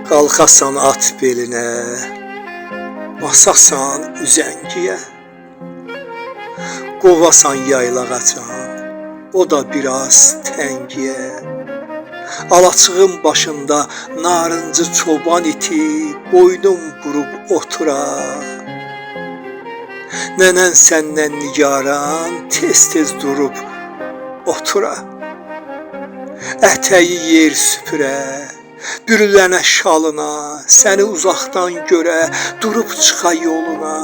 Qalxasan at belinə, basasan üzəngiyə, qovasan yaylağacan, o da biraz təngiyə. Alaçığın başında narıncı çoban iti boynun burub otura. Nənən səndən nigaran tez-tez durub otura. Ətəyi yer süpürə, bürülənə şalına, səni uzaqdan görə durub çıxa yoluna.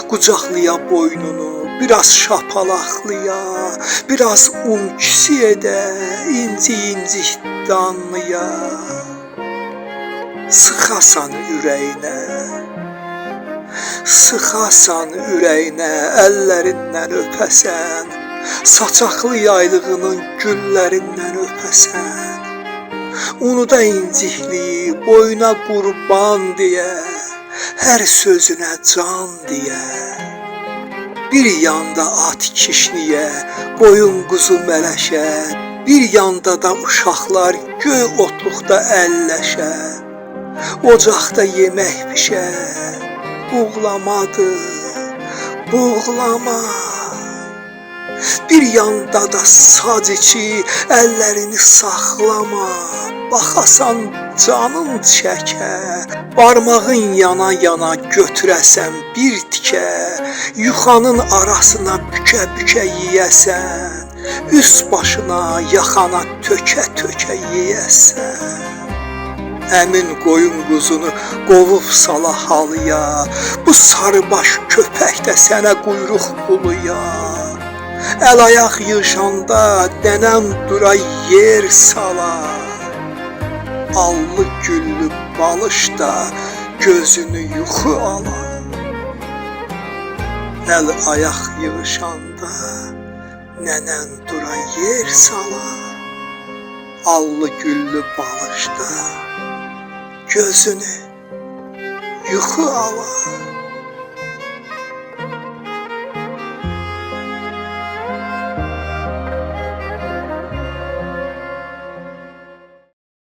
Qucaqlaya boynunu, biraz şapalaqlaya, biraz un kisi edə, inci-inci danlaya. Sıxasan ürəyinə, sıxasan ürəyinə, əllərindən öpəsən, saçaqlı yaylığının güllərindən öpəsən. Unuda incikliyi, boyuna qurban deyə, hər sözünə can deyə. Bir yanda at kişniyə, qoyun quzu mələşə, bir yanda da uşaqlar göy otluqda əlləşə. Ocaqda yemək pişə, buğlamadır, buğlama. Bir yanda da sac içi, əllərini saxlama, baxasan canın çəkə, barmağın yana-yana götürəsən bir tikə, yuxanın arasına bükə-bükə yeyəsən, üst başına, yaxana tökə-tökə yeyəsən. Əmin qoyun quzunu qovub sala halıya, bu sarıbaş köpək də sənə quyruq buluya. Əl-ayaq yığışanda dənən dura yer sala. Allı güllü balış da gözünü yuxu ala. Əl-ayaq yığışanda nənən dura yer sala. Allı güllü balış da gözünü yuxu ala.